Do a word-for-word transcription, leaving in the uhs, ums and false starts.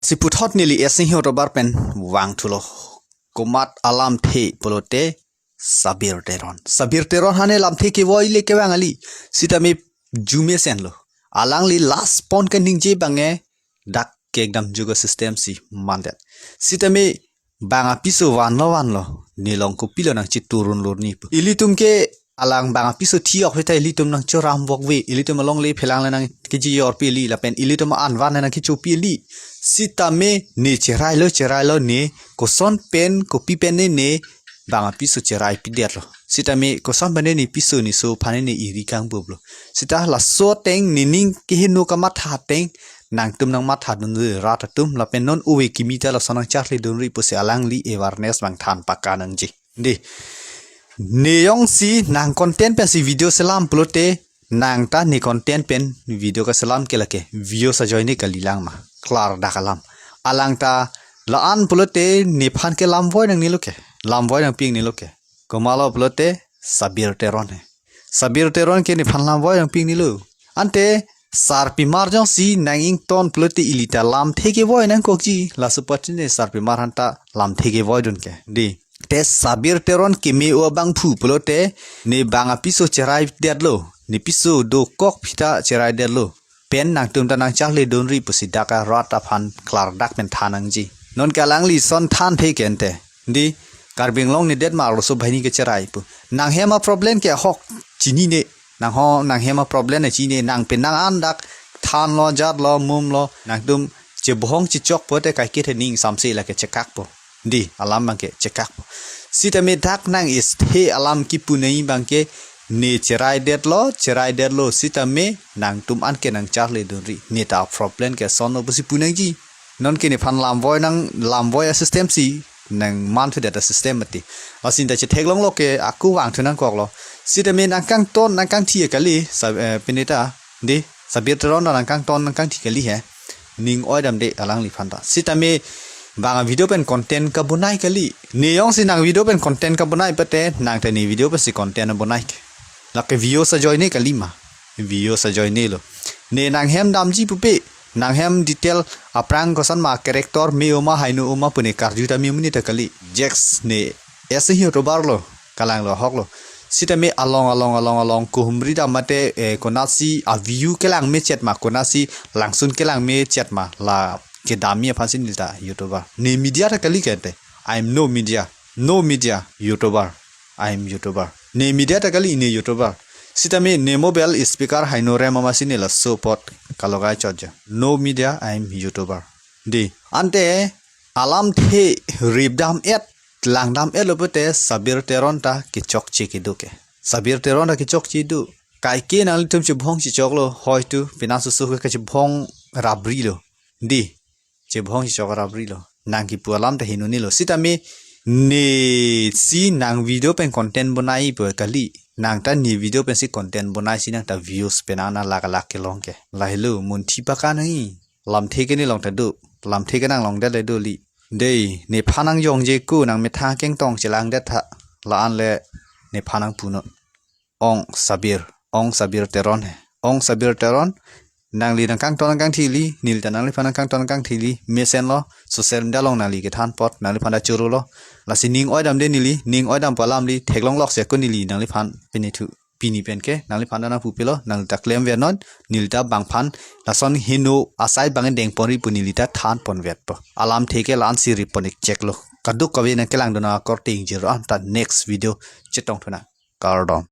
Si puthot neli S Singh Tobar pen vangthulo. Komat alamthe pulote Sabir Teron. Sabir Teron hane lamthe kevoi le kevang kali. Sitame arjumesen lo. Alangli last pon kaningje abang ke dak kekdam juga system si mandet. Sitame bang apiso vanlo vanlo. Ne along kopilo nangchiturun lurni pu. Ilitum ke alang bang apiso thi-ok hita ilitum nangchoram vokve. Ilitum alongle phelang le nangkejijor pili lapen ilitum an van le nangkecho pili. Sitame ne cherailo cherailo ne koson pen kopi pen ne ne bang apiso cherai pidetlo. Sitame koson pen ne ne piso ne so aphan ne iri kangbup lo. Sita laso ateng nening keheno kamatha ateng nangtum nangmathadunri rat atum lapen non ove kimi ta lason nangcharlidunri pusi alangli awareness abang than paka nangji. Dei. Ne jongsi nang content pensi video selam pulote nang ta ne content pen video kaselam ke lake views ajoine kalilang ma. Klardak alam. Alang ta la-an pulote nephan ke lamvoi nangnelo ke. Lamvoi nangpi nangnelo ke. Komatlo pulote Sabir Teron he. Sabir Teron ke nephan lamvoi nangpi nangnelo. Ante sarpimar jongsi nang-ington pulote ili ta lamthe kevoi nangkokji. Laso apot ne sarpimar aphan ta lamthe kevoidun ke. Dei. Te Sabir Teron keme-o abangphu pulote ne bang apiso cheraidetlo. Ne piso dokok aphi ta cheraidetlo. Pen nangtum ta nangcharlidunri pusi dak arat aphan klardak pen than nangji. Non ke alangli ason thanthe ke ante. Dei, Karbi Anglong nedet ma arloso banghini kecherai pu. Nanghem aproblem ke ahok chinine. Nangho nanghem aproblem ne chinine. Nang pen nang an dak thanlo, jatlo, mumlo. Nangtum chebohong chechok pulote kaike the ning samse lake chekakpo. Dei, alam abang ke chekakpo. Sitame dak nang-isthe alam kipu nangji abang ke ne cheraidetlo, cheraidetlo. Sitame nangtum an ke nangcharlidunri. Ne ta aproblem ke ason lo pusi pu nangji. Non ke nephan lamvoi nang lamvoi asystem si nangmanthudet asystem mati. Lasi ta chetheklonglo ke ako vangthu nangkoklo. Sitame nangkangton nangkangthi kali sa, eh, pini ta. Dei, Sabir Teron ta nangkangton nangkangthi kali he. Ning oidamde alangliphan ta. Sitame bang avideo pen content kabonai kali. Ne jongsi nang video pen content kabonai pulote nang ta ne video pensi content bonai ke. Lake views ajoine kali ma. Views ajoinelo. Ne nanghem damji pupe. Nanghem detail aphrang koson ma character me-o ma haino-o ma pu ne karju ta me amonit ta kali. Jex ne S Singh Tobar lo. Kalanglo ahoklo. Sitame along along along along kohumri dam mate, eh, konatsi aview kelang mechet ma, konatsi langsun kelang mechet ma, la kedamji aphansi neli ta YouTuber. Ne media ta kali ke ante. I am no media. No media YouTuber. I am YouTuber. Ne media ta kali ne YouTuber. Sitame ne mobile speaker haino rem amatsi ne laso apot kalogai chotjo. No media, I am YouTuber. Dei. Ante alamthe ripdam-et langdam-etlo pulote Sabir Teron ta kechokche kedo ke. Sabir Teron ta kechokche do. Kaike nanglitum chebohong chechoklo, hoitu penang susu ke chebohong rabrilo. Dei, chebohong chechok rabrilo. Nang kipu alam ta henonelo. Sitame ne si nang video pen content bonai pu kali. Nang ta ne video pensi content bonaisi nang ta views pen ana lakh lakh kelong ke. Lahelo munthi paka nangji. Lamthe ke ne along ta do. Lamthe ke nang longdet le do li. Dei, nephan nangjongje ko nang methang kengtong chelangdet tha. La-an le nephan nangpunon. Ong Sabir, Ong Sabir Teron he. Ong Sabir Teron, nangli nangkangton nangkangthi kali, neli ta nangliphan nangkangton nangkangthi kali, mesenlo, social media along nangli kethan apot, nangliphan ta chorolo. Lasi ning oidamde neli, ning oidam pu alam li, theklonglok si ako neli, nangliphan pini thu, pini pen ke, nangliphan ta nangpupelo, nangli ta klemvernon, neli ta bangphan, lason heno asai abang dengponri pu neli ta thanponvetpo. Alamthe ke la-ansi ripon-ik cheklo. Kadokave nangkelangdun akorte ingjir-o anta next video chetongthu nang. Kardom.